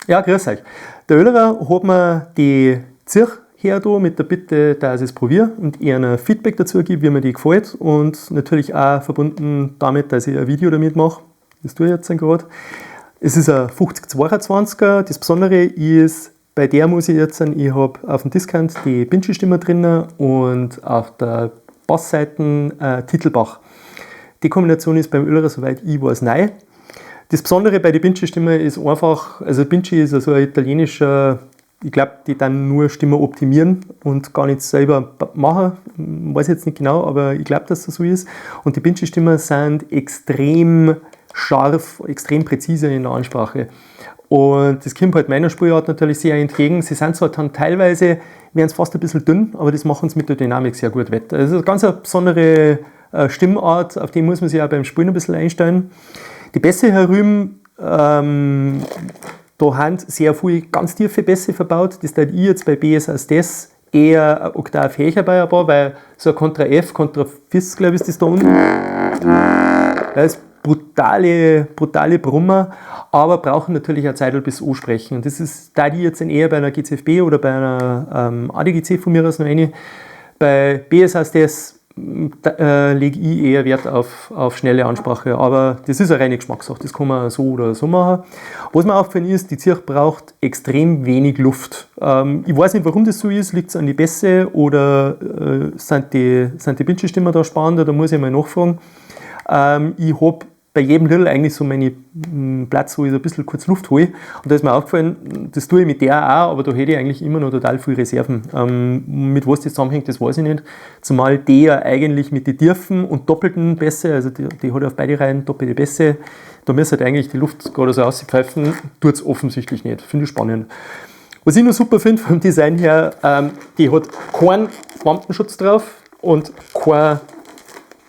Ja, grüß euch. Der Öllerer hat mir die Zirch her da mit der Bitte, dass ich es probiere und ihr ein Feedback dazu gebe, wie mir die gefällt und natürlich auch verbunden damit, dass ich ein Video damit mache. Das tue ich jetzt gerade. Es ist ein 5022er. Das Besondere ist, bei der muss ich jetzt, ich habe auf dem Discount die Binschi-Stimme drin und auf der Bassseite Titelbach. Die Kombination ist beim Öllerer, soweit ich weiß, neu. Das Besondere bei der Binschi-Stimme ist einfach, also Binschi ist also ein italienischer, ich glaub, die dann nur Stimme optimieren und gar nicht selber machen, weiß ich jetzt nicht genau, aber ich glaub, dass das so ist. Und die Binschi-Stimmen sind extrem scharf, extrem präzise in der Ansprache. Und das kommt halt meiner Spielart natürlich sehr entgegen. Sie sind zwar dann teilweise, werden es fast ein bisschen dünn, aber das machen sie mit der Dynamik sehr gut wett. Also eine ganz besondere Stimmart, auf die muss man sich auch beim Spielen ein bisschen einstellen. Die Bässe herüben, da haben sehr viel ganz tiefe Bässe verbaut. Das tät ich jetzt bei BS als das eher eine Oktav höher bei ein paar, weil so ein Kontra F, Kontra Fis, glaub ich, ist das da unten. Das ist brutale, brutale Brummer, aber brauchen natürlich auch Zeit bis ansprechen. Und das ist, da die jetzt eher bei einer GCFB oder bei einer ADGC von mir aus noch eine. Bei BS als das da lege ich eher Wert auf schnelle Ansprache, aber das ist eine reine Geschmackssache, das kann man so oder so machen. Was mir aufgefallen ist, die Zirch braucht extrem wenig Luft. Ich weiß nicht, warum das so ist, liegt's an die Bässe oder sind die Binschi-Stimmen da spannender, da muss ich mal nachfragen. Ich hab bei jedem Little eigentlich so meinen Platz, wo ich so ein bisschen kurz Luft hole. Und da ist mir aufgefallen, das tue ich mit der auch, aber da hätte ich eigentlich immer noch total viel Reserven. Mit was das zusammenhängt, das weiß ich nicht. Zumal die ja eigentlich mit den tiefen und doppelten Bässe, also die hat ja auf beide Reihen doppelte Bässe, da müsste halt eigentlich die Luft gerade so auspfeifen, tut's offensichtlich nicht. Finde ich spannend. Was ich noch super finde vom Design her, die hat keinen Wampenschutz drauf und kein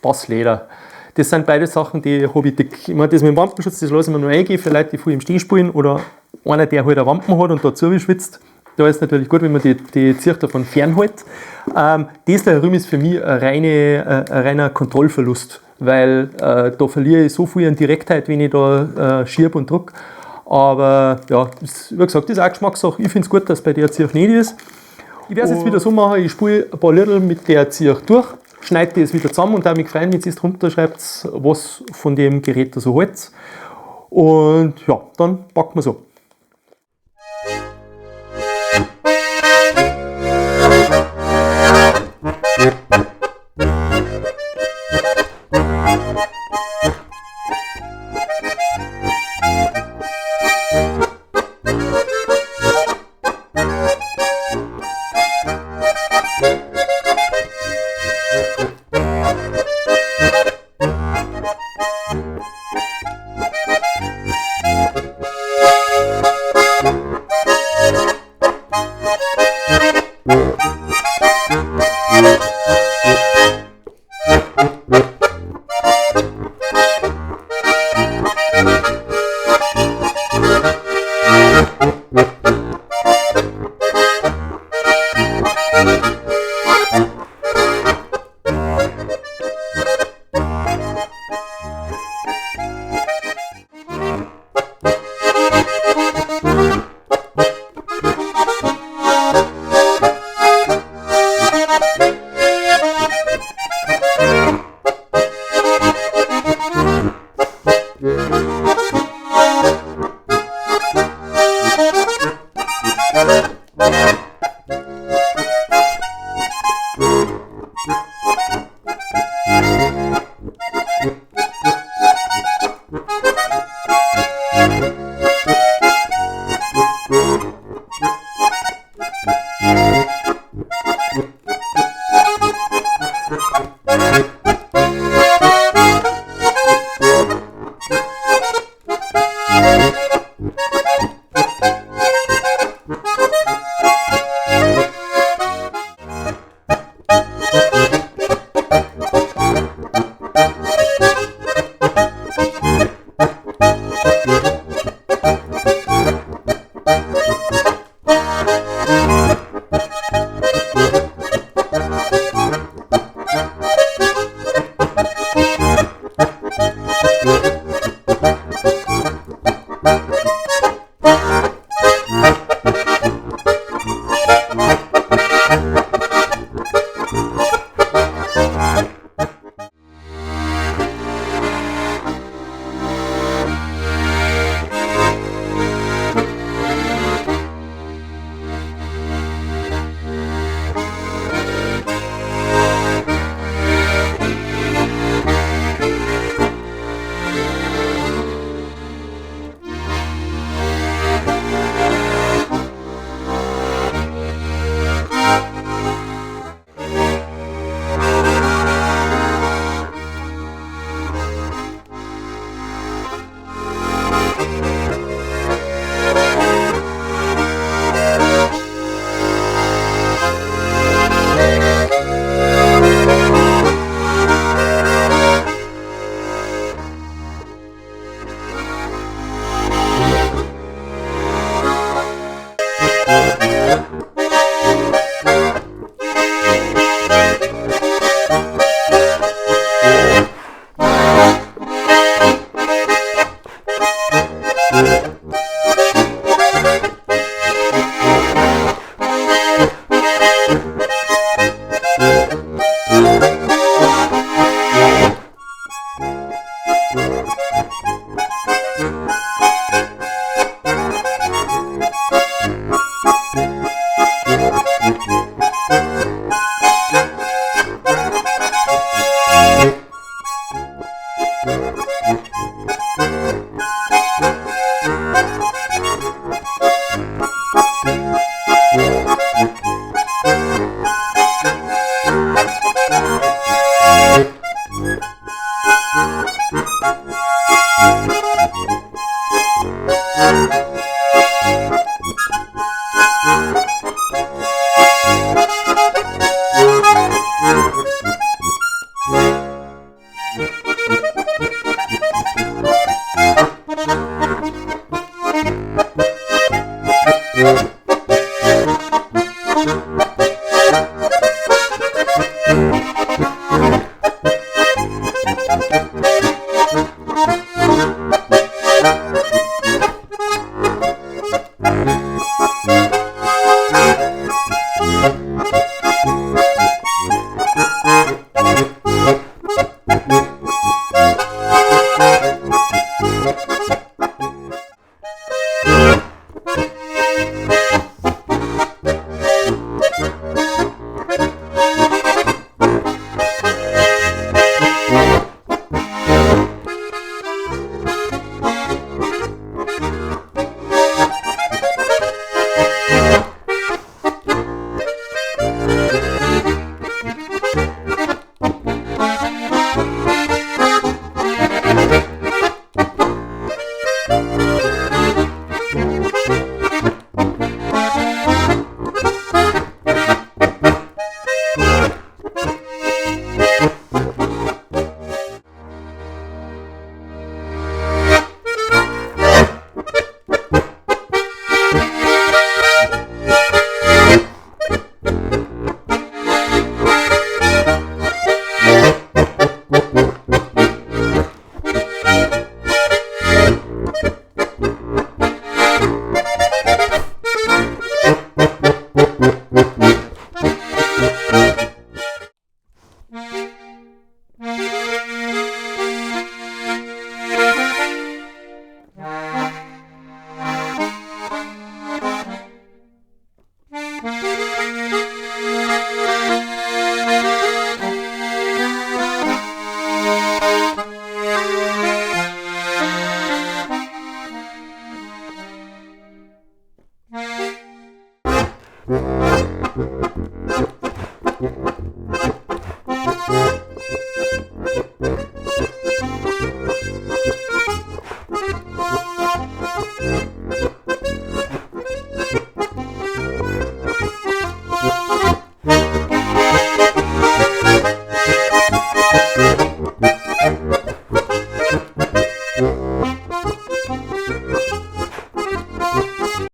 Bassleder. Das sind beide Sachen, die hab ich dick. Ich meine, das mit dem Wampenschutz, das lasse ich mir nur eingehen für Leute, die viel im Stehen spielen oder einer, der halt eine Wampen hat und dazu schwitzt. Da ist natürlich gut, wenn man die Zirch davon fernhält. Das da herum ist für mich ein reiner Kontrollverlust, weil da verliere ich so viel an Direktheit, wenn ich da schieb und druck. Aber ja, das, wie gesagt, das ist auch Geschmackssache. Ich find's gut, dass bei der Zirch nicht ist. Ich werd's jetzt wieder so machen, ich spiele ein paar Liedl mit der Zirch durch, schneide das wieder zusammen und da mich freuen, wenn ihr es drunter schreibt, was von dem Gerät da so hält. Und ja, dann packen wir so. Música.